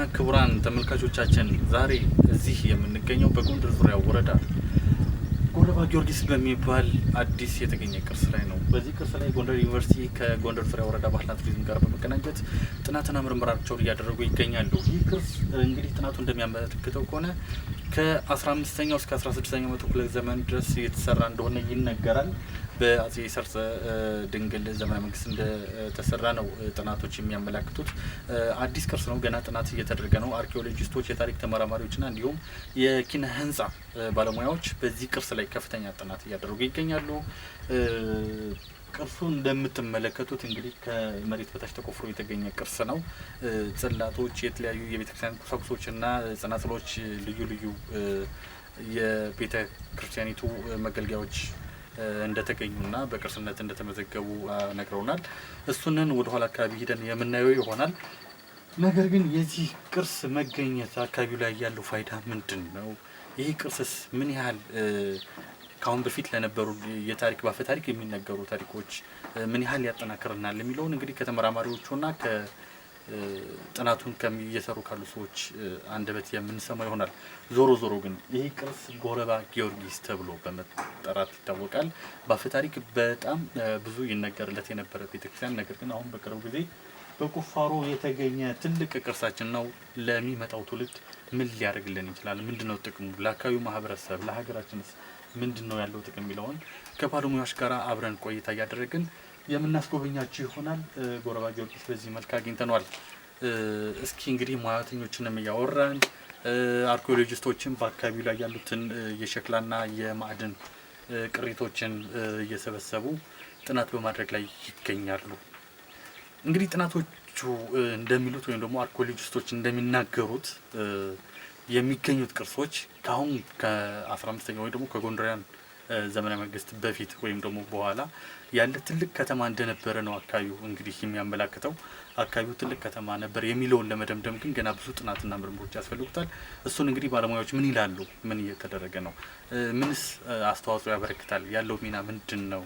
ክቡራን ተመልካቾቻችን፣ ዛሬ እዚህ የምንገኘው በጎንደር ዙሪያ ወረዳ ጎረባ ጊዮርጊስ በሚባል አዲስ የተገኘ ቅርስ ላይ ነው። በዚህ ቅርስ ላይ ጎንደር ዩኒቨርሲቲ ከጎንደር ዙሪያ ወረዳ ባህልና ቱሪዝም ጋር በመቀናጀት ጥናትና ምርምራቸውን እያደረጉ ይገኛሉ። ይህ ቅርስ እንግዲህ ጥናቱ እንደሚያመለክተው ከሆነ ከ15ኛው እስከ 16ኛው መቶ ክፍለ ዘመን ድረስ የተሰራ እንደሆነ ይነገራል። በአጼ ሰርፀ ድንግል ዘመነ መንግስት እንደተሰራ ነው ጥናቶች የሚያመላክቱት። አዲስ ቅርስ ነው፣ ገና ጥናት እየተደረገ ነው። አርኪኦሎጂስቶች፣ የታሪክ ተመራማሪዎችና እንዲሁም የኪነ ህንጻ ባለሙያዎች በዚህ ቅርስ ላይ ከፍተኛ ጥናት እያደረጉ ይገኛሉ። ቅርሱ እንደምትመለከቱት እንግዲህ ከመሬት በታች ተቆፍሮ የተገኘ ቅርስ ነው። ጽላቶች፣ የተለያዩ የቤተክርስቲያን ቁሳቁሶችና ጽናጽሎች፣ ልዩ ልዩ የቤተ ክርስቲያኒቱ መገልገያዎች እንደተገኙና በቅርስነት እንደተመዘገቡ ነግረውናል። እሱንን ወደ ኋላ አካባቢ ሂደን የምናየው ይሆናል። ነገር ግን የዚህ ቅርስ መገኘት አካባቢው ላይ ያለው ፋይዳ ምንድን ነው? ይህ ቅርስስ ምን ያህል ከአሁን በፊት ለነበሩ የታሪክ ባፈ ታሪክ የሚነገሩ ታሪኮች ምን ያህል ያጠናክርናል የሚለውን እንግዲህ ከተመራማሪዎቹና ጥናቱን እየሰሩ ካሉ ሰዎች አንደበት የምንሰማው ይሆናል። ዞሮ ዞሮ ግን ይህ ቅርስ ጎረባ ጊዮርጊስ ተብሎ በመጠራት ይታወቃል። በአፈ ታሪክ በጣም ብዙ ይነገርለት የነበረ ቤተክርስቲያን፣ ነገር ግን አሁን በቅርብ ጊዜ በቁፋሮ የተገኘ ትልቅ ቅርሳችን ነው። ለሚመጣው ትውልድ ምን ሊያደርግልን ይችላል? ምንድነው ጥቅሙ? ለአካባቢው ማህበረሰብ፣ ለሀገራችንስ ምንድን ነው ያለው ጥቅም የሚለውን ከባለሙያዎች ጋር አብረን ቆይታ እያደረግን የምናስጎበኛችሁ ይሆናል። ጎረባ ጊዮርጊስ በዚህ መልክ አግኝተነዋል። እስኪ እንግዲህ ሙያተኞችንም እያወራን አርኪኦሎጂስቶችን በአካባቢው ላይ ያሉትን የሸክላና የማዕድን ቅሪቶችን እየሰበሰቡ ጥናት በማድረግ ላይ ይገኛሉ። እንግዲህ ጥናቶቹ እንደሚሉት ወይም ደግሞ አርኪኦሎጂስቶች እንደሚናገሩት የሚገኙት ቅርሶች ከአሁን ከ15ኛው ወይ ደግሞ ከጎንደሪያን ዘመነ መንግስት በፊት ወይም ደግሞ በኋላ ያለ ትልቅ ከተማ እንደነበረ ነው አካባቢው እንግዲህ የሚያመላክተው። አካባቢው ትልቅ ከተማ ነበር የሚለውን ለመደምደም ግን ገና ብዙ ጥናትና ምርምሮች ያስፈልጉታል። እሱን እንግዲህ ባለሙያዎች ምን ይላሉ? ምን እየተደረገ ነው? ምንስ አስተዋጽኦ ያበረክታል? ያለው ሚና ምንድን ነው?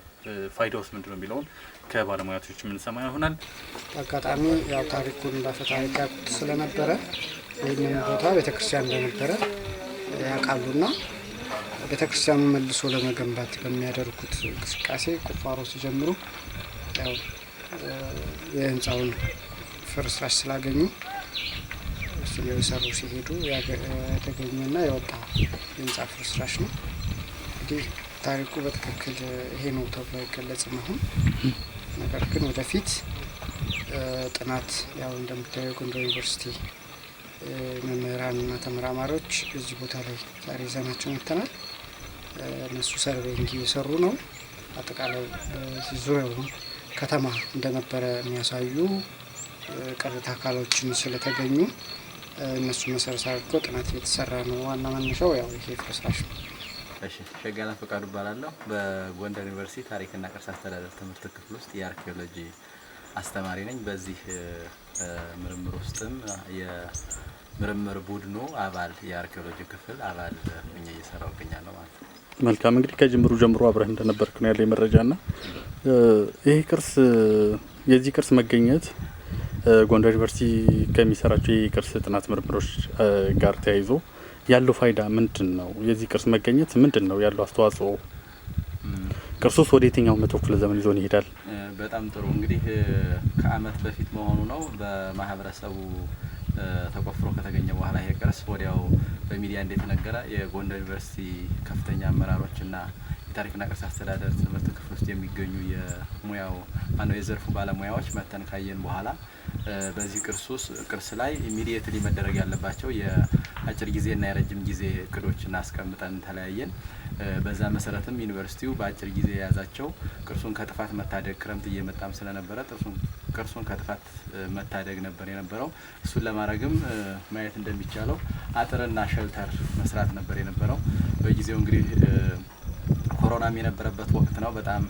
ፋይዳውስ ምንድን ነው የሚለውን ከባለሙያቶች የምንሰማ ይሆናል። አጋጣሚ ያው ታሪኩን ባፈ ታሪክ ያውቁት ስለነበረ ይህንን ቦታ ቤተክርስቲያን እንደነበረ ያውቃሉና ቤተክርስቲያኑ መልሶ ለመገንባት በሚያደርጉት እንቅስቃሴ ቁፋሮ ሲጀምሩ ያው የህንፃውን ፍርስራሽ ስላገኙ እሱን የሰሩ ሲሄዱ የተገኘና የወጣ የህንፃ ፍርስራሽ ነው። እንግዲህ ታሪኩ በትክክል ይሄ ነው ተብሎ አይገለጽም አሁን። ነገር ግን ወደፊት ጥናት ያው እንደምታየው ጎንደር ዩኒቨርሲቲ መምህራንና ተመራማሪዎች እዚህ ቦታ ላይ ዛሬ ይዘናቸው መጥተናል። እነሱ surveying እየሰሩ ነው። አጠቃላይ በዚህ ዙሪያውን ከተማ እንደነበረ የሚያሳዩ ቅሪተ አካሎችን ስለተገኙ እነሱ መሰረት አድርጎ ጥናት እየተሰራ ነው። ዋና መነሻው ያው ይሄ ፍርስራሽ ነው። እሺ፣ ሸጋላ ፈቃዱ እባላለሁ። በጎንደር ዩኒቨርሲቲ ታሪክና ቅርስ አስተዳደር ትምህርት ክፍል ውስጥ የአርኪኦሎጂ አስተማሪ ነኝ። በዚህ ምርምር ውስጥም የምርምር ቡድኑ አባል የአርኪኦሎጂ ክፍል አባል ሆኜ እየሰራሁ እገኛለሁ ማለት ነው። መልካም፣ እንግዲህ ከጅምሩ ጀምሮ አብረህ እንደነበርክ ነው ያለኝ መረጃ ና ይህ ቅርስ የዚህ ቅርስ መገኘት ጎንደር ዩኒቨርሲቲ ከሚሰራቸው የቅርስ ጥናት ምርምሮች ጋር ተያይዞ ያለው ፋይዳ ምንድን ነው? የዚህ ቅርስ መገኘት ምንድን ነው ያለው አስተዋጽኦ? ቅርሱስ ወደ የትኛው መቶ ክፍለ ዘመን ይዞን ይሄዳል? በጣም ጥሩ። እንግዲህ ከአመት በፊት መሆኑ ነው። በማህበረሰቡ ተቆፍሮ ከተገኘ በኋላ ይሄ ቅርስ ወዲያው በሚዲያ እንደተነገረ የጎንደር ዩኒቨርሲቲ ከፍተኛ አመራሮችና የታሪክና ቅርስ አስተዳደር ትምህርት ክፍል ውስጥ የሚገኙ የሙያው ማነው የዘርፉ ባለሙያዎች መተን ካየን በኋላ በዚህ ቅርስ ላይ immediately መደረግ ያለባቸው የአጭር ጊዜና የረጅም ጊዜ እቅዶችን አስቀምጠን ተለያየን። በዛ መሰረትም ዩኒቨርሲቲው በአጭር ጊዜ የያዛቸው ቅርሱን ከጥፋት መታደግ፣ ክረምት እየመጣም ስለነበረ ቅርሱን ከጥፋት መታደግ ነበር የነበረው። እሱን ለማድረግም ማየት እንደሚቻለው አጥርና shelter መስራት ነበር የነበረው። በጊዜው እንግዲህ ኮሮናም የነበረበት ወቅት ነው። በጣም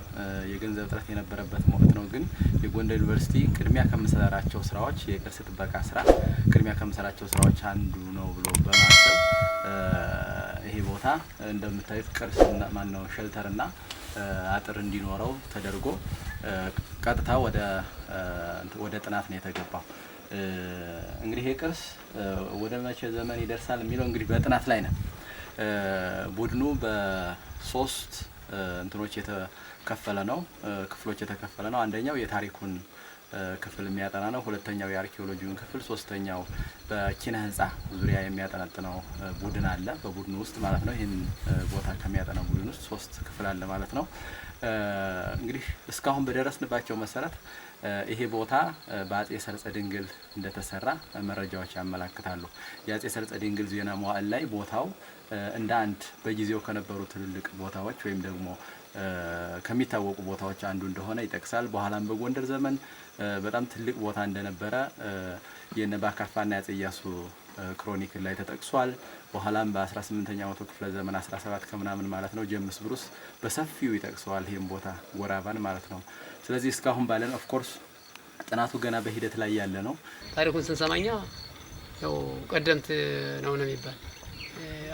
የገንዘብ እጥረት የነበረበት ወቅት ነው። ግን የጎንደር ዩኒቨርሲቲ ቅድሚያ ከምሰራቸው ስራዎች የቅርስ ጥበቃ ስራ ቅድሚያ ከምሰራቸው ስራዎች አንዱ ነው ብሎ በማሰብ ይሄ ቦታ እንደምታዩት ቅርስ ማነው shelter ና አጥር እንዲኖረው ተደርጎ ቀጥታ ወደ ጥናት ነው የተገባው። እንግዲህ ይሄ ቅርስ ወደ መቼ ዘመን ይደርሳል የሚለው እንግዲህ በጥናት ላይ ነው። ቡድኑ በሶስት እንትኖች የተከፈለ ነው፣ ክፍሎች የተከፈለ ነው። አንደኛው የታሪኩን ክፍል የሚያጠና ነው። ሁለተኛው የአርኪኦሎጂውን ክፍል፣ ሶስተኛው በኪነ ህንጻ ዙሪያ የሚያጠነጥነው ቡድን አለ በቡድኑ ውስጥ ማለት ነው። ይህን ቦታ ከሚያጠናው ቡድን ውስጥ ሶስት ክፍል አለ ማለት ነው። እንግዲህ እስካሁን በደረስንባቸው መሰረት ይሄ ቦታ በአጼ ሰርጸ ድንግል እንደተሰራ መረጃዎች ያመላክታሉ። የአጼ ሰርጸ ድንግል ዜና መዋዕል ላይ ቦታው እንደ አንድ በጊዜው ከነበሩ ትልልቅ ቦታዎች ወይም ደግሞ ከሚታወቁ ቦታዎች አንዱ እንደሆነ ይጠቅሳል። በኋላም በጎንደር ዘመን በጣም ትልቅ ቦታ እንደነበረ የነ ባካፋና የአጼ ኢያሱ chronicle ላይ ተጠቅሷል። በኋላም በ18ኛው መቶ ክፍለ ዘመን 17 ከምናምን ማለት ነው ጀምስ ብሩስ በሰፊው ይጠቅሰዋል ይህም ቦታ ጎራባን ማለት ነው። ስለዚህ እስካሁን ባለን of course ጥናቱ ገና በሂደት ላይ ያለ ነው። ታሪኩን ስንሰማኛ ያው ቀደምት ነው ነው የሚባል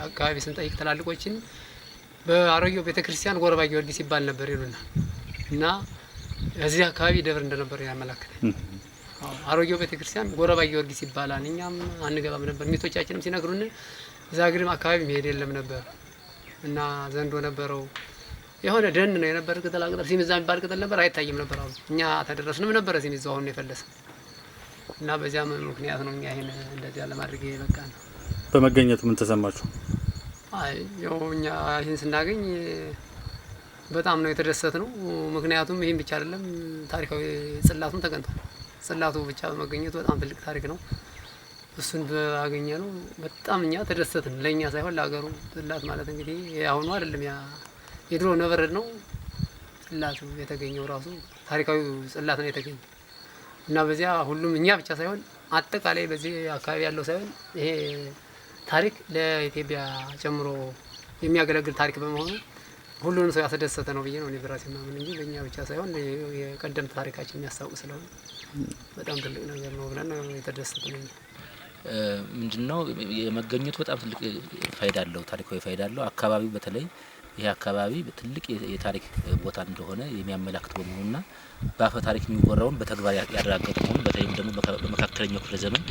አካባቢ ስንጠይቅ ትላልቆችን በአሮጌው ቤተክርስቲያን ጎረባ ጊዮርጊስ ይባል ነበር ይሉናል እና እዚህ አካባቢ ደብር እንደነበር ያመላክታል። አሮጌው ቤተክርስቲያን ጎረባ ጊዮርጊስ ይባላል። እኛም አንገባም ነበር። ሚስቶቻችንም ሲነግሩን እዛ ግድም አካባቢ መሄድ የለም ነበር እና ዘንዶ ነበረው፣ የሆነ ደን ነው የነበር፣ ቅጠላ ቅጠል ሲሚዛ የሚባል ቅጠል ነበር፣ አይታይም ነበር አሉ። እኛ ተደረስንም ነበረ ሲሚዛው አሁን ነው የፈለሰ እና በዚያም ምክንያት ነው እኛ ይሄን እንደዚያ ለማድረግ የበቃ ነው። በመገኘቱ ምን ተሰማችሁ? አይ ያው እኛ ይህን ስናገኝ በጣም ነው የተደሰት ነው። ምክንያቱም ይህን ብቻ አይደለም፣ ታሪካዊ ጽላቱም ተገኝቷል። ጽላቱ ብቻ በመገኘቱ በጣም ትልቅ ታሪክ ነው። እሱን ባገኘ ነው በጣም እኛ ተደሰትን። ለእኛ ሳይሆን ለሀገሩ። ጽላት ማለት እንግዲህ የአሁኑ አይደለም፣ ያ የድሮ ነበረድ ነው። ጽላቱ የተገኘው ራሱ ታሪካዊ ጽላት ነው የተገኘው እና በዚያ ሁሉም እኛ ብቻ ሳይሆን አጠቃላይ በዚህ አካባቢ ያለው ሳይሆን ይሄ ታሪክ ለኢትዮጵያ ጨምሮ የሚያገለግል ታሪክ በመሆኑ ሁሉንም ሰው ያስደሰተ ነው ብዬ ነው እኔ በራሴ የማምን እንጂ በእኛ ብቻ ሳይሆን የቀደምት ታሪካችን የሚያስታውቅ ስለሆነ በጣም ትልቅ ነገር ነው ብለን ነው የተደሰትነው። ምንድነው የመገኘቱ በጣም ትልቅ ፋይዳ አለው፣ ታሪካዊ ፋይዳ አለው። አካባቢው በተለይ ይሄ አካባቢ ትልቅ የታሪክ ቦታ እንደሆነ የሚያመላክት በመሆኑና በአፈ ታሪክ የሚወራውን በተግባር ያረጋገጠ መሆኑ፣ በተለይም ደግሞ በመካከለኛው ክፍለ ዘመን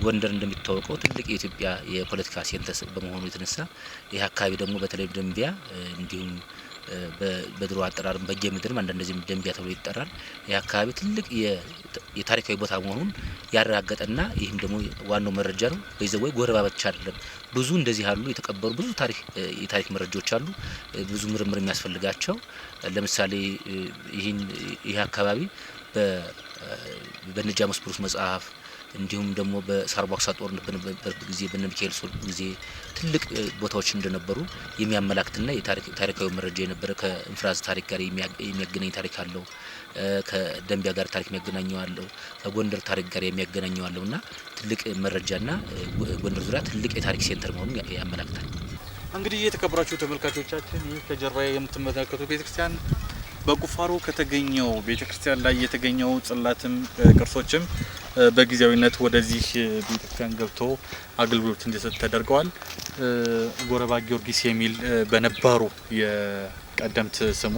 ጎንደር እንደሚታወቀው ትልቅ የኢትዮጵያ የፖለቲካ center በመሆኑ የተነሳ ይህ አካባቢ ደግሞ በተለይ ደንቢያ፣ እንዲሁም በድሮ አጠራርም በጌ ምድርም አንዳንድ ጊዜም ደንቢያ ተብሎ ይጠራል። ይህ አካባቢ ትልቅ የታሪካዊ ቦታ መሆኑን ያረጋገጠና ይህም ደግሞ ዋናው መረጃ ነው። በይዘወይ ጎረባ ብቻ አይደለም፣ ብዙ እንደዚህ ያሉ የተቀበሩ ብዙ የታሪክ መረጃዎች አሉ። ብዙ ምርምር የሚያስፈልጋቸው። ለምሳሌ ይህ አካባቢ በነ ጃምስ ብሩስ መጽሐፍ እንዲሁም ደግሞ በሳርቧክሳ ጦርነት በነበረበት ጊዜ በነ ሚካኤል ሶል ጊዜ ትልቅ ቦታዎች እንደነበሩ የሚያመላክትና የታሪካዊ መረጃ የነበረ፣ ከእንፍራዝ ታሪክ ጋር የሚያገናኝ ታሪክ አለው። ከደንቢያ ጋር ታሪክ የሚያገናኘው አለው። ከጎንደር ታሪክ ጋር የሚያገናኘው አለው እና ትልቅ መረጃና ጎንደር ዙሪያ ትልቅ የታሪክ center መሆኑን ያመላክታል። እንግዲህ የተከበራችሁ ተመልካቾቻችን፣ ይህ ከጀርባ የምትመለከቱት ቤተክርስቲያን በቁፋሮ ከተገኘው ቤተክርስቲያን ላይ የተገኘው ጽላትም ቅርሶችም በጊዜያዊነት ወደዚህ ቤተክርስቲያን ገብቶ አገልግሎት እንዲሰጥ ተደርገዋል። ጎረባ ጊዮርጊስ የሚል በነባሩ የቀደምት ስሙ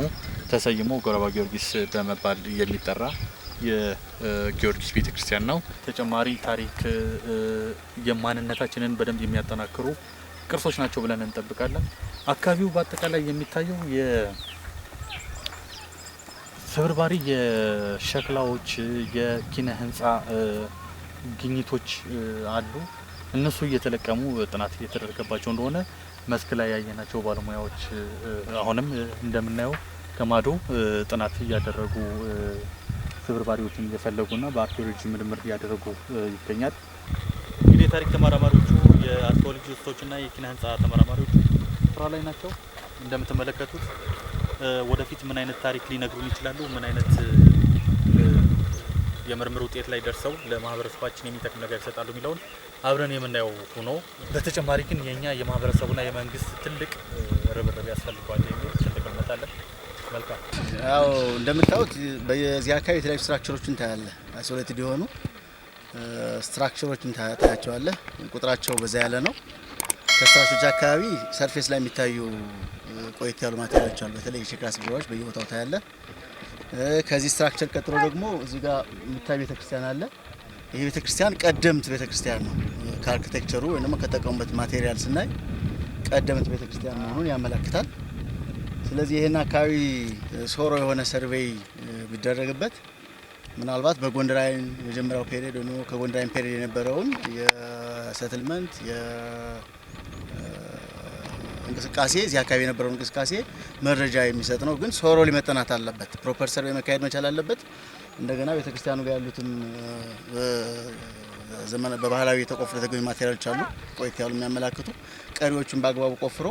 ተሰይሞ ጎረባ ጊዮርጊስ በመባል የሚጠራ የጊዮርጊስ ቤተክርስቲያን ነው። ተጨማሪ ታሪክ የማንነታችንን በደንብ የሚያጠናክሩ ቅርሶች ናቸው ብለን እንጠብቃለን። አካባቢው በአጠቃላይ የሚታየው የስብርባሪ የሸክላዎች የኪነ ህንጻ ግኝቶች አሉ። እነሱ እየተለቀሙ ጥናት እየተደረገባቸው እንደሆነ መስክ ላይ ያየናቸው ባለሙያዎች አሁንም እንደምናየው ከማዶ ጥናት እያደረጉ ስብርባሪዎችን እየፈለጉና በአርኪኦሎጂ ምርምር እያደረጉ ይገኛል። እንግዲህ የታሪክ ተመራማሪዎቹ፣ የአርኪኦሎጂስቶችና የኪነ ህንጻ ተመራማሪዎቹ ስራ ላይ ናቸው። እንደምትመለከቱት ወደፊት ምን አይነት ታሪክ ሊነግሩን ይችላሉ፣ ምን አይነት የምርምር ውጤት ላይ ደርሰው ለማህበረሰባችን የሚጠቅም ነገር ይሰጣሉ የሚለውን አብረን የምናየው ሆኖ፣ በተጨማሪ ግን የኛ የማህበረሰቡና የመንግስት ትልቅ ርብርብ ያስፈልገዋል የሚል ትልቅ እምነት አለን። መልካም። ያው እንደምታዩት በዚህ አካባቢ የተለያዩ structure ኦችን ታያለህ። Isolated የሆኑ structure ኦችን ታያቸዋለህ። ቁጥራቸው በዛ ያለ ነው። ከ structure ኦች አካባቢ surface ላይ የሚታዩ ቆየት ያሉ material ኦች አሉ። በተለይ የሸክላ ስብራዎች በየቦታው ታያለህ። ከዚህ structure ቀጥሎ ደግሞ እዚህ ጋር የሚታይ ቤተክርስቲያን አለ። ይሄ ቤተክርስቲያን ቀደምት ቤተክርስቲያን ነው። ከ architecture ኡ ወይም ደግሞ ከተጠቀሙበት material ስናይ ቀደምት ቤተክርስቲያን መሆኑን ያመለክታል። ስለዚህ ይህን አካባቢ thorough የሆነ survey ቢደረግበት ምናልባት በ Gondarine የመጀመሪያው period ወይ ከ Gondarine period የነበረውን የ settlement እንቅስቃሴ፣ እዚህ አካባቢ የነበረውን እንቅስቃሴ መረጃ የሚሰጥ ነው። ግን thoroughly መጠናት አለበት። Proper survey መካሄድ መቻል አለበት። እንደገና ቤተክርስቲያኑ ጋር ያሉትም ዘመነ በባህላዊ የተቆፍሮ የተገኙ material ኦች አሉ፣ ቆየት ያሉ የሚያመላክቱ። ቀሪዎቹን በአግባቡ ቆፍሮ፣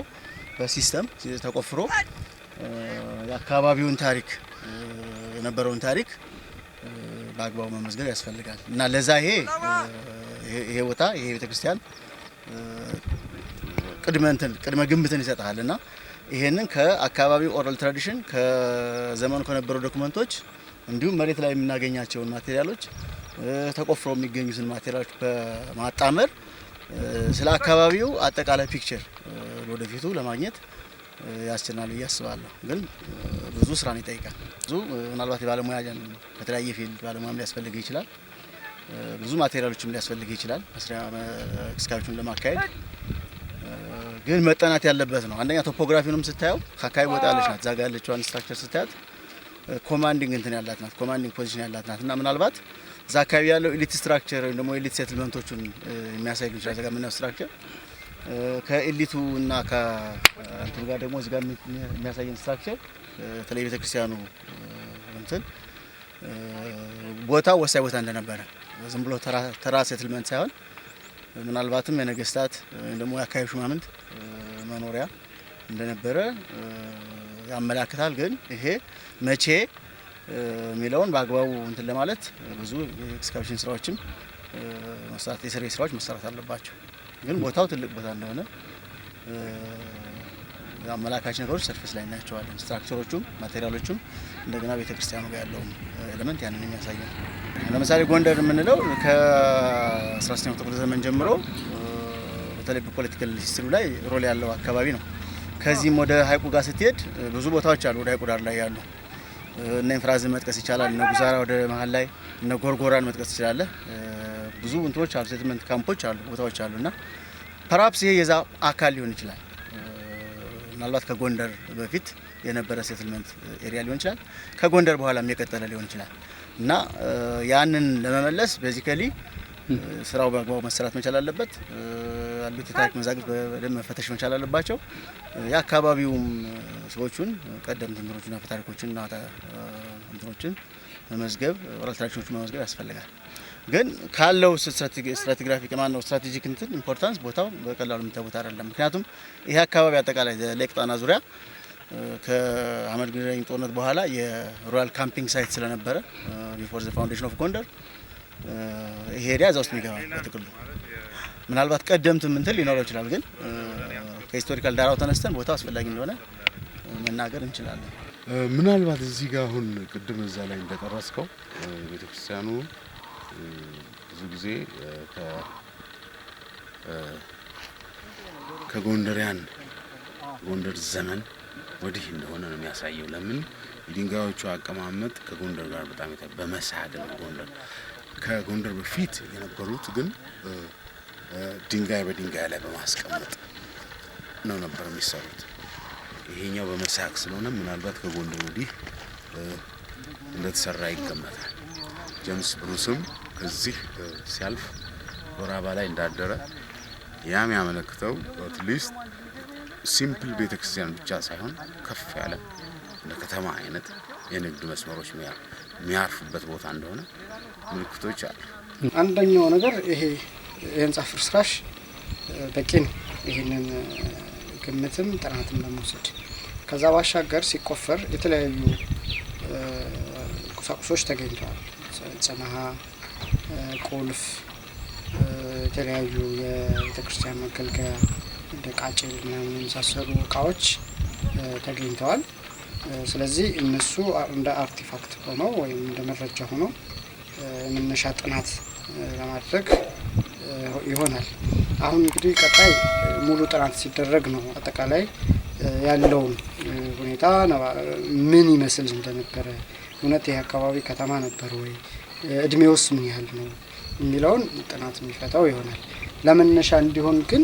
በ system ተቆፍሮ የአካባቢውን ታሪክ፣ የነበረውን ታሪክ በአግባቡ መመዝገብ ያስፈልጋል እና ለዛ ይሄ ቦታ፣ ይሄ ቤተክርስቲያን ቅድመ እንትን ቅድመ ግምትን ይሰጣል እና ይሄንን ከአካባቢው oral tradition፣ ከዘመኑ ከነበሩ document ኦች፣ እንዲሁም መሬት ላይ የምናገኛቸውን material ኦች፣ ተቆፍሮ የሚገኙትን material ኦች በማጣመር ስለ አካባቢው አጠቃላይ picture ወደፊቱ ለማግኘት ያስችላል ብዬ አስባለሁ። ግን ብዙ ስራን ይጠይቃል። ብዙ ምናልባት የባለሙያ፣ ከተለያየ field ባለሙያም ሊያስፈልግ ይችላል። ብዙ material ኦችም ሊያስፈልግ ይችላል መስሪያ excavation ኡን ለማካሄድ። ግን መጠናት ያለበት ነው። አንደኛ topography ውንም ስታየው ከአካባቢ ወጣ ያለች ናት። እዛ ጋ ያለችዋን structure ስታያት commanding እንትን ያላት ናት፣ commanding position ያላት ናት እና ምናልባት እዛ አካባቢ ያለው elite structure ወይም ደግሞ elite settlement ኦቹን የሚያሳይ ሊሆን ይችላል። እዛ ጋ የምናየው structure ከ elite ኡ እና ከእንትኑ ጋር ደግሞ እዚህ ጋር የሚያሳየን structure፣ በተለይ ቤተክርስቲያኑ እንትን ቦታው ወሳኝ ቦታ እንደነበረ፣ ዝም ብሎ ተራ settlement ሳይሆን ምናልባትም የነገስታት ወይም ደግሞ የአካባቢ ሹማምንት መኖሪያ እንደነበረ ያመላክታል። ግን ይሄ መቼ የሚለውን በአግባቡ እንትን ለማለት ብዙ የ excavation ስራዎችም መሰራት፣ የ survey ስራዎች መሰራት አለባቸው። ግን ቦታው ትልቅ ቦታ እንደሆነ አመላካች ነገሮች surface ላይ እናያቸዋለን። Structure ኦቹም material ኦቹም እንደገና ቤተክርስቲያኑ ጋር ያለውም element ያንን የሚያሳይ ነው። ለምሳሌ ጎንደር የምንለው ከ16ኛው ክፍለ ዘመን ጀምሮ በተለይ በ political history ላይ role ያለው አካባቢ ነው። ከዚህም ወደ ሀይቁ ጋር ስትሄድ ብዙ ቦታዎች አሉ። ወደ ሀይቁ ዳር ላይ ያሉ እነ እንፍራዝን መጥቀስ ይቻላል። እነ ጉዛራ ወደ መሀል ላይ፣ እነ ጎርጎራን መጥቀስ ትችላለህ። ብዙ እንትኖች አሉ፣ settlement camp ኦች አሉ፣ ቦታዎች አሉ እና perhaps ይሄ የዛ አካል ሊሆን ይችላል። ምናልባት ከጎንደር በፊት የነበረ settlement area ሊሆን ይችላል። ከጎንደር በኋላም የቀጠለ ሊሆን ይችላል እና ያንን ለመመለስ basically ስራው በአግባቡ መሰራት መቻል አለበት። ያሉት የታሪክ መዛግብት በደንብ መፈተሽ መቻል አለባቸው። የአካባቢውም ሰዎቹን ቀደምት እንትኖችና ታሪኮችንና እንትኖችን መመዝገብ፣ oral tradition ኦችን መመዝገብ ያስፈልጋል። ግን ካለው stratigraphic፣ ማነው strategic እንትን importance ቦታው በቀላሉ የሚታይ ቦታ አይደለም። ምክንያቱም ይሄ አካባቢ አጠቃላይ Lake ጣና ዙሪያ ከአህመድ ግራኝ ጦርነት በኋላ የ royal camping site ስለነበረ before the foundation of ጎንደር ይሄ area እዛ ውስጥ የሚገባ በጥቅሉ ምናልባት ቀደምት ምንትል ሊኖረው ይችላል። ግን ከ historical ዳራው ተነስተን ቦታው አስፈላጊ እንደሆነ መናገር እንችላለን። ምናልባት እዚህ ጋር አሁን ቅድም እዛ ላይ እንደጠረስከው ቤተክርስቲያኑ ብዙ ጊዜ ከ Gondarian ጎንደር ዘመን ወዲህ እንደሆነ ነው የሚያሳየው። ለምን የድንጋዮቹ አቀማመጥ ከጎንደር ጋር በጣም በመሳግ ነው። ከጎንደር በፊት የነበሩት ግን ድንጋይ በድንጋይ ላይ በማስቀመጥ ነው ነበር የሚሰሩት። ይሄኛው በመሳቅ ስለሆነ ምናልባት ከጎንደር ወዲህ እንደተሰራ ይገመታል። ጀምስ ብሩስም ከዚህ ሲያልፍ ወራባ ላይ እንዳደረ ያም ያመለክተው at least simple ቤተክርስቲያን ብቻ ሳይሆን ከፍ ያለ እንደ ከተማ አይነት የንግድ መስመሮች የሚያርፉበት ቦታ እንደሆነ ምልክቶች አሉ። አንደኛው ነገር ይሄ የህንጻ ፍርስራሽ በቂ ነው ይህንን ግምትም ጥናትም ለመውሰድ። ከዛ ባሻገር ሲቆፈር የተለያዩ ቁሳቁሶች ተገኝተዋል። ጽንሐ፣ ቁልፍ፣ የተለያዩ የቤተክርስቲያን መገልገያ እንደ ቃጭል ምናምን የመሳሰሉ እቃዎች ተገኝተዋል። ስለዚህ እነሱ እንደ artifact ሆነው ወይም እንደ መረጃ ሆነው የመነሻ ጥናት ለማድረግ ይሆናል። አሁን እንግዲህ ቀጣይ ሙሉ ጥናት ሲደረግ ነው አጠቃላይ ያለውን ሁኔታ ምን ይመስል እንደነበረ፣ እውነት ይህ አካባቢ ከተማ ነበር ወይ፣ እድሜውስ ምን ያህል ነው፣ የሚለውን ጥናት የሚፈታው ይሆናል። ለመነሻ እንዲሆን ግን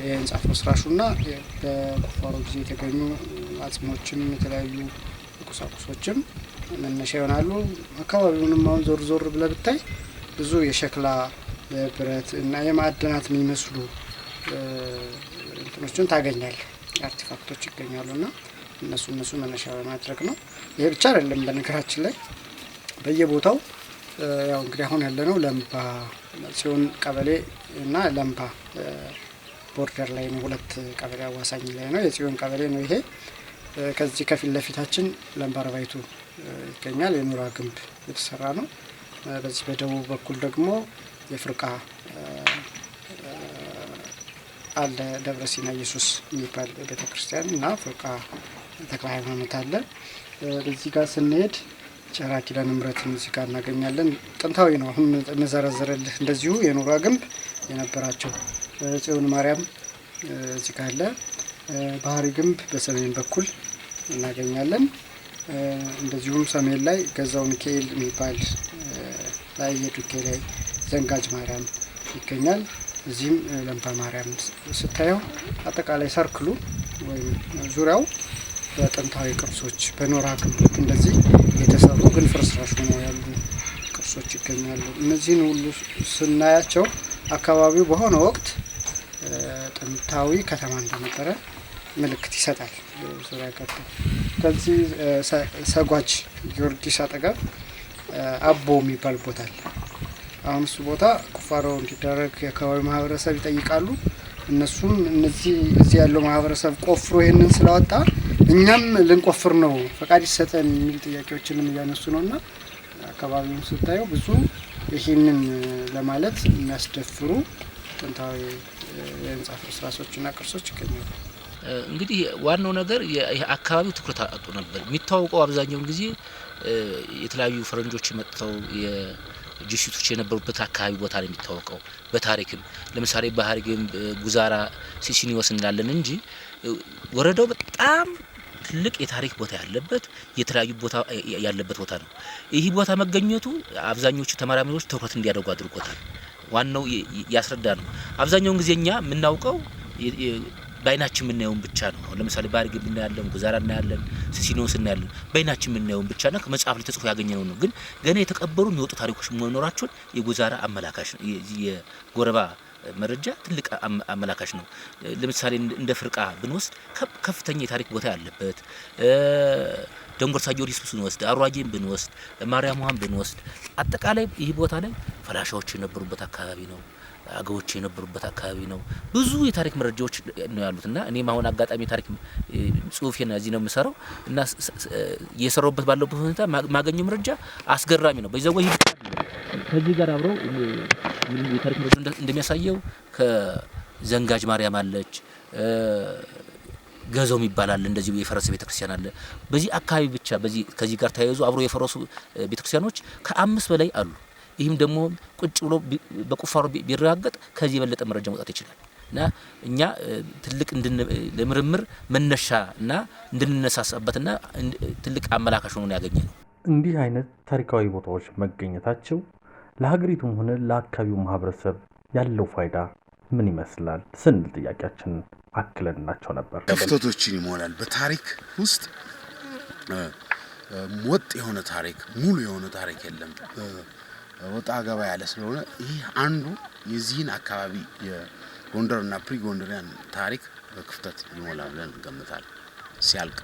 የህንጻ ፍርስራሹና በቁፋሮ ጊዜ የተገኙ አጽሞችም የተለያዩ ቁሳቁሶችም መነሻ ይሆናሉ። አካባቢውንም አሁን ዞር ዞር ብለህ ብታይ ብዙ የሸክላ፣ የብረት እና የማዕድናት የሚመስሉ እንትኖችን ታገኛለህ፣ artifact ኦች ይገኛሉ እና እነሱ መነሻ በማድረግ ነው። ይሄ ብቻ አይደለም። በነገራችን ላይ በየቦታው ያው እንግዲህ አሁን ያለነው ለምባ ጽዮን ቀበሌ እና ለምባ border ላይ ነው። ሁለት ቀበሌ አዋሳኝ ላይ ነው። የጽዮን ቀበሌ ነው ይሄ። ከዚህ ከፊት ለፊታችን ለምባ አርባይቱ ይገኛል። የኖራ ግንብ የተሰራ ነው። በዚህ በደቡብ በኩል ደግሞ የፍርቃ አለ፣ ደብረ ሲና ኢየሱስ የሚባል ቤተክርስቲያን እና ፍርቃ ተክለ ሃይማኖት አለ። በዚህ ጋር ስንሄድ ጨራ ኪዳነ ምሕረትን እዚህ ጋር እናገኛለን። ጥንታዊ ነው። አሁን የምዘረዝርልህ እንደዚሁ የኖራ ግንብ የነበራቸው ጽዮን ማርያም እዚህ ጋር አለ። ባህሪ ግንብ በሰሜን በኩል እናገኛለን። እንደዚሁም ሰሜን ላይ ገዛው ሚካኤል የሚባል ላይ የዱኬ ላይ ዘንጋጅ ማርያም ይገኛል። እዚህም ለምባ ማርያም ስታየው አጠቃላይ ሰርክሉ ወይም ዙሪያው በጥንታዊ ቅርሶች በኖራ ግንቦች እንደዚህ የተሰሩ ግን ፍርስራሽ ሆነው ያሉ ቅርሶች ይገኛሉ። እነዚህን ሁሉ ስናያቸው አካባቢው በሆነ ወቅት ጥንታዊ ከተማ እንደነበረ ምልክት ይሰጣል። ዙሪያ ገባ ከዚህ ሰጓጅ ጊዮርጊስ አጠገብ አቦ የሚባል ቦታ አለ። አሁን እሱ ቦታ ቁፋሮ እንዲደረግ የአካባቢው ማህበረሰብ ይጠይቃሉ። እነሱም እነዚህ እዚህ ያለው ማህበረሰብ ቆፍሮ ይህንን ስላወጣ እኛም ልንቆፍር ነው፣ ፈቃድ ይሰጠን የሚል ጥያቄዎችንም እያነሱ ነው። እና አካባቢውን ስታየው ብዙ ይህንን ለማለት የሚያስደፍሩ ጥንታዊ የህንጻ ፍርስራሾችና ቅርሶች ይገኛሉ። እንግዲህ ዋናው ነገር አካባቢው ትኩረት አጥቶ ነበር። የሚታወቀው አብዛኛውን ጊዜ የተለያዩ ፈረንጆች መጥተው የ Jesuit ኦች የነበሩበት አካባቢ ቦታ ነው የሚታወቀው። በታሪክም ለምሳሌ ባህር ግንብ፣ ጉዛራ፣ ሲሲኒዮስ እንላለን እንጂ ወረዳው በጣም ትልቅ የታሪክ ቦታ ያለበት፣ የተለያዩ ቦታ ያለበት ቦታ ነው። ይህ ቦታ መገኘቱ አብዛኞቹ ተመራማሪዎች ትኩረት እንዲያደርጉ አድርጎታል። ዋናው ያስረዳ ነው። አብዛኛውን ጊዜ እኛ የምናውቀው በአይናችን የምናየውን ብቻ ነው። አሁን ለምሳሌ ባህር ግንብ እናያለን፣ ጉዛራ እናያለን፣ ሲሲኒዮስ እናያለን። በአይናችን የምናየውን ብቻ ነው፣ ከመጽሐፍ ላይ ተጽፎ ያገኘነው ነው። ግን ገና የተቀበሩ የሚወጡ ታሪኮች መኖራቸውን የጉዛራ አመላካሽ ነው። የጎረባ መረጃ ትልቅ አመላካሽ ነው። ለምሳሌ እንደ ፍርቃ ብንወስድ ከፍተኛ የታሪክ ቦታ ያለበት፣ ደንጎርሳ ጊዮርጊስ ብንወስድ፣ አሯጌን ብንወስድ፣ ማርያም ውሃን ብንወስድ አጠቃላይ ይህ ቦታ ላይ ፈላሻዎች የነበሩበት አካባቢ ነው። አገዎች የነበሩበት አካባቢ ነው። ብዙ የታሪክ መረጃዎች ነው ያሉት እና እኔም አሁን አጋጣሚ የታሪክ ጽሁፌን እዚህ ነው የምሰራው እና እየሰራሁበት ባለበት ሁኔታ ማገኘው መረጃ አስገራሚ ነው። በዚያው ይሄ ከዚህ ጋር አብረው የታሪክ መረጃ እንደሚያሳየው ከዘንጋጅ ማርያም አለች፣ ገዘው ይባላል፣ እንደዚሁ የፈረሰ ቤተክርስቲያን አለ። በዚህ አካባቢ ብቻ በዚህ ከዚህ ጋር ተያይዞ አብሮ የፈረሱ ቤተክርስቲያኖች ከ5 በላይ አሉ። ይህም ደግሞ ቁጭ ብሎ በቁፋሮ ቢረጋገጥ ከዚህ የበለጠ መረጃ መውጣት ይችላል። እና እኛ ትልቅ ለምርምር መነሻ እና እንድንነሳሳበትና ትልቅ አመላካሽ ሆኖ ያገኘነው። እንዲህ አይነት ታሪካዊ ቦታዎች መገኘታቸው ለሀገሪቱም ሆነ ለአካባቢው ማህበረሰብ ያለው ፋይዳ ምን ይመስላል ስንል ጥያቄያችንን አክለንላቸው ነበር። ክፍተቶችን ይሞላል። በታሪክ ውስጥ ወጥ የሆነ ታሪክ፣ ሙሉ የሆነ ታሪክ የለም። ወጣ ገባ ያለ ስለሆነ ይህ አንዱ የዚህን አካባቢ የጎንደርና pre Gondarian ታሪክ ክፍተት ይሞላል ብለን እንገምታለን ሲያልቅ።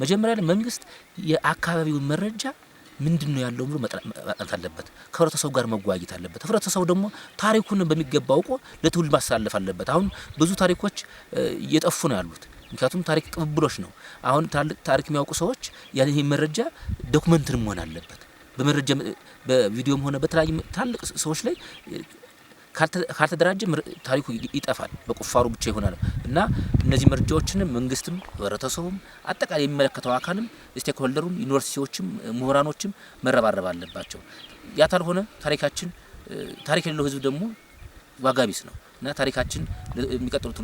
መጀመሪያ ላይ መንግስት የአካባቢውን መረጃ ምንድነው ያለው ብሎ ማጥናት አለበት። ከህብረተሰቡ ጋር መወያየት አለበት። ህብረተሰቡ ደግሞ ታሪኩን በሚገባ አውቆ ለትውልድ ማስተላለፍ አለበት። አሁን ብዙ ታሪኮች እየጠፉ ነው ያሉት። ምክንያቱም ታሪክ ቅብብሎች ነው። አሁን ታሪክ የሚያውቁ ሰዎች ያን ይሄ መረጃ document መሆን አለበት። በመረጃ በቪዲዮም ሆነ በተለያዩ ትላልቅ ሰዎች ላይ ካልተደራጀ ታሪኩ ይጠፋል፣ በቁፋሩ ብቻ ይሆናል። እና እነዚህ መረጃዎችንም መንግስትም ህብረተሰቡም አጠቃላይ የሚመለከተው አካልም stakeholder ኡም ዩኒቨርሲቲዎችም ምሁራኖችም መረባረብ አለባቸው። ያ ካልሆነ ታሪካችን ታሪክ የሌለው ህዝብ ደግሞ ዋጋ ቢስ ነው። እና ታሪካችን የሚቀጥሉት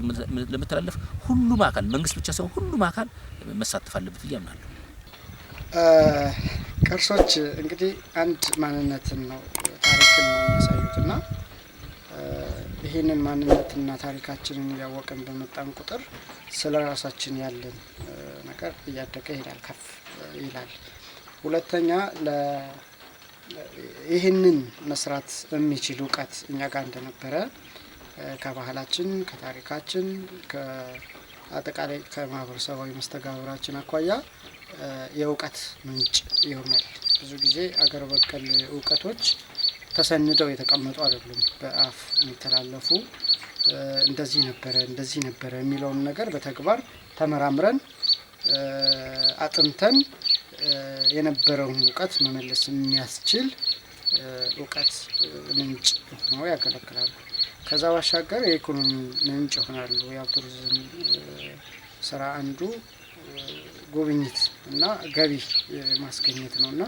ለመተላለፍ ሁሉም አካል መንግስት ብቻ ሳይሆን ሁሉም አካል መሳተፍ አለበት ብዬ አምናለሁ። ቅርሶች እንግዲህ አንድ ማንነትን ነው፣ ታሪክን ነው የሚያሳዩት እና ይህንን ማንነትና ታሪካችንን እያወቅን በመጣን ቁጥር ስለ ራሳችን ያለን ነገር እያደገ ይሄዳል፣ ከፍ ይላል። ሁለተኛ ይህንን መስራት የሚችል እውቀት እኛ ጋር እንደነበረ ከባህላችን፣ ከታሪካችን፣ አጠቃላይ ከማህበረሰባዊ መስተጋብራችን አኳያ የእውቀት ምንጭ ይሆናል። ብዙ ጊዜ አገር በቀል እውቀቶች ተሰንደው የተቀመጡ አይደሉም። በአፍ የሚተላለፉ እንደዚህ ነበረ እንደዚህ ነበረ የሚለውን ነገር በተግባር ተመራምረን አጥንተን የነበረውን እውቀት መመለስ የሚያስችል እውቀት ምንጭ ሆነው ያገለግላሉ። ከዛ ባሻገር የኢኮኖሚ ምንጭ ይሆናሉ። ያው ቱሪዝም ስራ አንዱ ጉብኝት እና ገቢ ማስገኘት ነው እና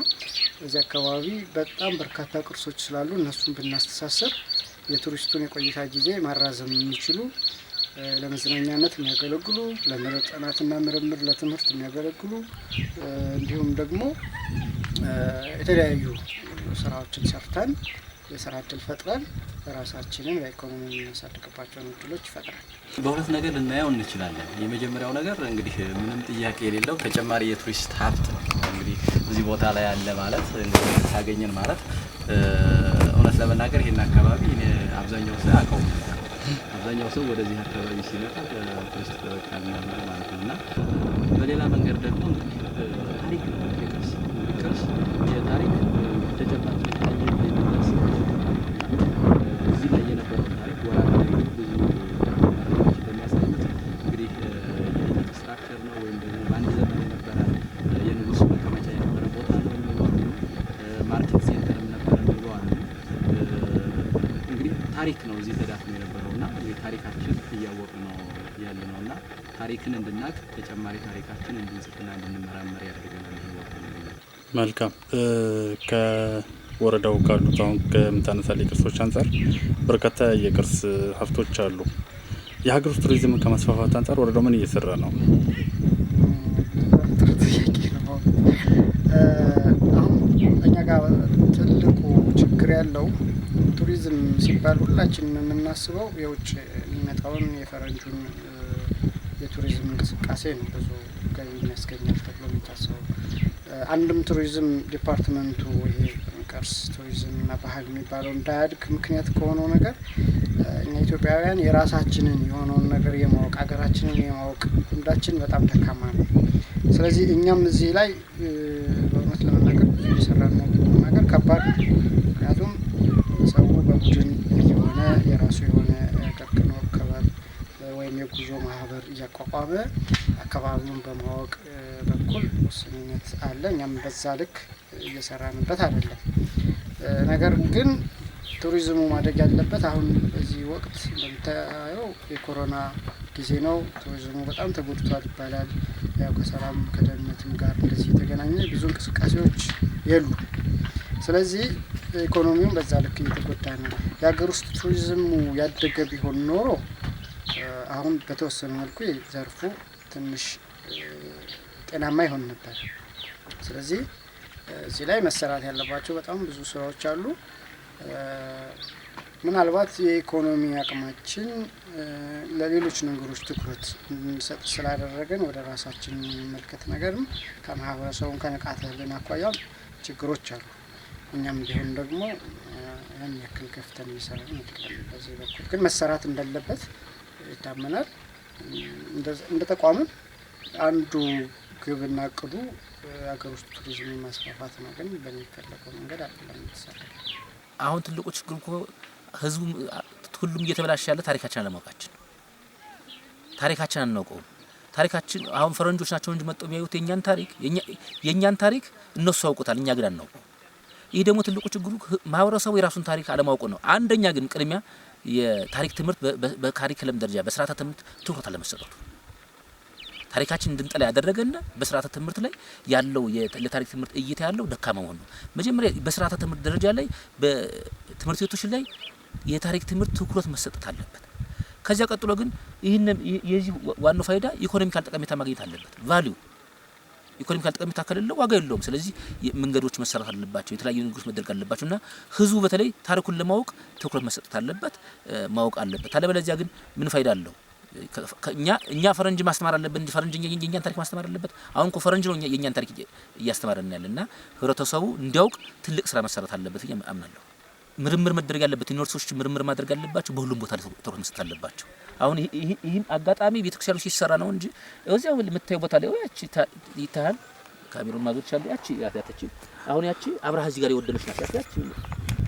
እዚህ አካባቢ በጣም በርካታ ቅርሶች ስላሉ እነሱን ብናስተሳሰር የቱሪስቱን የቆይታ ጊዜ ማራዘም የሚችሉ፣ ለመዝናኛነት የሚያገለግሉ፣ ለጥናትና ምርምር፣ ለትምህርት የሚያገለግሉ፣ እንዲሁም ደግሞ የተለያዩ ስራዎችን ሰርተን የስራ እድል ፈጥረን ራሳችንን በኢኮኖሚ የምናሳድግባቸውን እድሎች ይፈጥራል። በሁለት ነገር ልናየው እንችላለን። የመጀመሪያው ነገር እንግዲህ ምንም ጥያቄ የሌለው ተጨማሪ የቱሪስት ሀብት ነው። እንግዲህ እዚህ ቦታ ላይ ያለ ማለት፣ እንግዲህ ታገኘን ማለት፣ እውነት ለመናገር ይሄን አካባቢ እኔ አብዛኛው ሰው አያውቀውም ነበር። አብዛኛው ሰው ወደዚህ አካባቢ ሲመጣ ቱሪስት ተጠቃሚ ማለት ነው። እና በሌላ መንገድ ደግሞ እንግዲህ ታሪክ ነው። የቅርስ እንግዲህ ቅርስ የታሪክ ተጨባጭ የሚደርስ፣ እዚህ ላይ የነበረውን ታሪክ ወራዳ ላይ ብዙ መረጃዎች እንደሚያሳዩት እንግዲህ የጥንት structure ነው ወይም ደግሞ በአንድ ዘመን የነበረ የንጉሱ መቀመጫ የነበረ ቦታ ነው የሚሉ አሉ። Market center ም ነበረ የሚሉ አሉ። እንግዲህ ታሪክ ነው እዚህ ተዳፍኖ የነበረው እና እንግዲህ ታሪካችን እያወቅ ነው ያለ ነው እና ታሪክን እንድናቅ፣ ተጨማሪ ታሪካችን እንድንጽፍና እንድንመራመር ያደርገናል ይህ ቦታ ነው። መልካም። ከወረዳው ካሉት አሁን ከምታነሳልኝ ቅርሶች አንጻር በርካታ የቅርስ ሀብቶች አሉ። የሀገር ውስጥ ቱሪዝምን ከማስፋፋት አንጻር ወረዳው ምን እየሰራ ነው? ጥሩ ጥያቄ ነው። አሁን እኛ ጋር ትልቁ ችግር ያለው ቱሪዝም ሲባል ሁላችንም የምናስበው የውጭ የሚመጣውን የፈረንጁን የቱሪዝም እንቅስቃሴ ነው፣ ብዙ ገቢ የሚያስገኛል ተብሎ የሚታሰበው። አንድም ቱሪዝም department ኡ ይሄ ቅርስ ቱሪዝም እና ባህል የሚባለው እንዳያድግ ምክንያት ከሆነው ነገር እኛ ኢትዮጵያውያን የራሳችንን የሆነውን ነገር የማወቅ፣ ሀገራችንን የማወቅ ልምዳችን በጣም ደካማ ነው። ስለዚህ እኛም እዚህ ላይ በእውነት ለመናገር ብዙ እየሰራን ነው ብሎ መናገር ከባድ ነው። ምክንያቱም ሰው በቡድን የሆነ የራሱ የሆነ ቀቅኖ ክበብ ወይም የጉዞ ማህበር እያቋቋመ አካባቢውን በማወቅ በኩል ውስንነት አለ። እኛም በዛ ልክ እየሰራንበት አይደለም። ነገር ግን ቱሪዝሙ ማደግ ያለበት አሁን በዚህ ወቅት እንደምታየው የኮሮና ጊዜ ነው። ቱሪዝሙ በጣም ተጎድቷል ይባላል። ያው ከሰላም ከደህንነትም ጋር እንደዚህ የተገናኘ ብዙ እንቅስቃሴዎች የሉ። ስለዚህ ኢኮኖሚውም በዛ ልክ እየተጎዳ ነው። የሀገር ውስጥ ቱሪዝሙ ያደገ ቢሆን ኖሮ አሁን በተወሰነ መልኩ ዘርፉ ትንሽ ጤናማ ይሆን ነበር። ስለዚህ እዚህ ላይ መሰራት ያለባቸው በጣም ብዙ ስራዎች አሉ። ምናልባት የኢኮኖሚ አቅማችን ለሌሎች ነገሮች ትኩረት እንድንሰጥ ስላደረገን ወደ ራሳችን የመመልከት ነገርም ከማህበረሰቡም ከንቃተ ህሊና አኳያም ችግሮች አሉ። እኛም ቢሆን ደግሞ ያን ያክል ገፍተን እየሰራን አይደለም። በዚህ በኩል ግን መሰራት እንዳለበት ይታመናል። እንደ ተቋምም አንዱ ግብና እቅዱ የሀገር ውስጥ ቱሪዝምን ማስፋፋት ነው። ግን በሚፈለገው መንገድ አይደለም የተሰራ። አሁን ትልቁ ችግር እኮ ህዝቡ ሁሉም እየተበላሸ ያለ ታሪካችን አለማወቃችን። ታሪካችን አናውቀውም። ታሪካችን አሁን ፈረንጆች ናቸው እንጂ መጥተው የሚያዩት የኛን ታሪክ፣ የኛን ታሪክ እነሱ ያውቁታል፣ እኛ ግን አናውቀውም። ይህ ደግሞ ትልቁ ችግሩ ማህበረሰቡ የራሱን ታሪክ አለማወቁ ነው። አንደኛ ግን ቅድሚያ የታሪክ ትምህርት በ curriculum ደረጃ በስርዓተ ትምህርት ትኩረት አለመሰጠቱ ታሪካችን እንድንጠላ ያደረገና በስርዓተ ትምህርት ላይ ያለው ለታሪክ ትምህርት እይታ ያለው ደካማ መሆን ነው። መጀመሪያ በስርዓተ ትምህርት ደረጃ ላይ በትምህርት ቤቶች ላይ የታሪክ ትምህርት ትኩረት መሰጠት አለበት። ከዚያ ቀጥሎ ግን ይህን የዚህ ዋናው ፋይዳ economical ጠቀሜታ ማግኘት አለበት። Value Economical ጠቀሜታ ከሌለው ዋጋ የለውም። ስለዚህ መንገዶች መሰራት አለባቸው፣ የተለያዩ ነገሮች መደረግ አለባቸው እና ህዝቡ በተለይ ታሪኩን ለማወቅ ትኩረት መሰጠት አለበት፣ ማወቅ አለበት። አለበለዚያ ግን ምን ፋይዳ አለው? እኛ ፈረንጅ ማስተማር አለብን እንጂ ፈረንጅ የኛን ታሪክ ማስተማር አለበት። አሁን እኮ ፈረንጅ ነው የኛን ታሪክ እያስተማረን ያለ እና ህብረተሰቡ እንዲያውቅ ትልቅ ስራ መሰራት አለበት ብዬ አምናለሁ። ምርምር መደረግ ያለበት፣ ዩኒቨርሲቲዎች ምርምር ማድረግ አለባቸው። በሁሉም ቦታ ላይ ትኩረት መስጠት አለባቸው። አሁን ይህም አጋጣሚ ቤተክርስቲያኑ ሲሰራ ነው እንጂ እዚያው የምታየው ቦታ ላይ ያቺ ይታያል። ካሜሩን ማዞር ይችላል። ያቺ ያቺ አሁን ያቺ አብርሃ እዚህ ጋር የወደመች ናት። ያቺ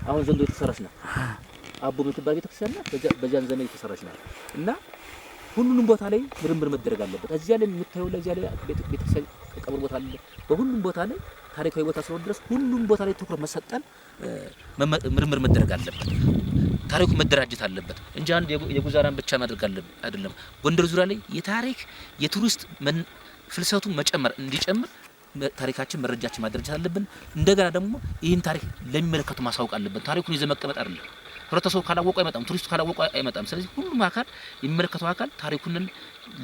አሁን ዘንዶ የተሰራች ናት። አቦ የምትባል ቤተክርስቲያን ናት። በዚያን ዘመን የተሰራች ናት እና ሁሉንም ቦታ ላይ ምርምር መደረግ አለበት። እዚያ ላይ የምታየው ለዚያ ላይ ቤተክርስቲያን ቀብር ቦታ አለ። በሁሉም ቦታ ላይ ታሪካዊ ቦታ ስለሆነ ድረስ ሁሉም ቦታ ላይ ትኩረት መሰጠን ምርምር መደረግ አለበት። ታሪኩ መደራጀት አለበት እንጂ አንድ የጉዛራን ብቻ ማድረግ አይደለም። ጎንደር ዙሪያ ላይ የታሪክ የቱሪስት ፍልሰቱ መጨመር እንዲጨምር ታሪካችን መረጃችን ማደራጀት አለብን። እንደገና ደግሞ ይህን ታሪክ ለሚመለከቱ ማሳወቅ አለብን። ታሪኩን ይዘህ መቀመጥ አይደለም። ህብረተሰቡ ካላወቁ አይመጣም፣ ቱሪስቱ ካላወቁ አይመጣም። ስለዚህ ሁሉም አካል የሚመለከተው አካል ታሪኩን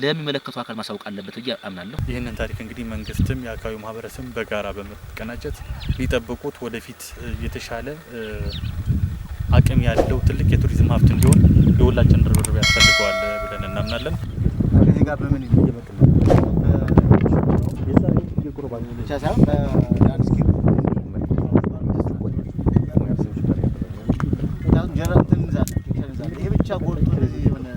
ለሚመለከተው አካል ማሳወቅ አለበት ብዬ አምናለሁ። ይህንን ታሪክ እንግዲህ መንግስትም የአካባቢው ማህበረሰብ በጋራ በመቀናጀት ሊጠብቁት ወደፊት የተሻለ አቅም ያለው ትልቅ የቱሪዝም ሀብት እንዲሆን የሁላችን ርብርብ ያስፈልገዋል ብለን እናምናለን። ከዚህ ጋር በምን እየመጡ ነው? ብቻ ሳይሆን በ landscape ምክንያቱም ጀነራል እንትን እንይዛለን፣ picture እንይዛለን። ይሄ ብቻ ጎልቶ እንደዚህ የሆነ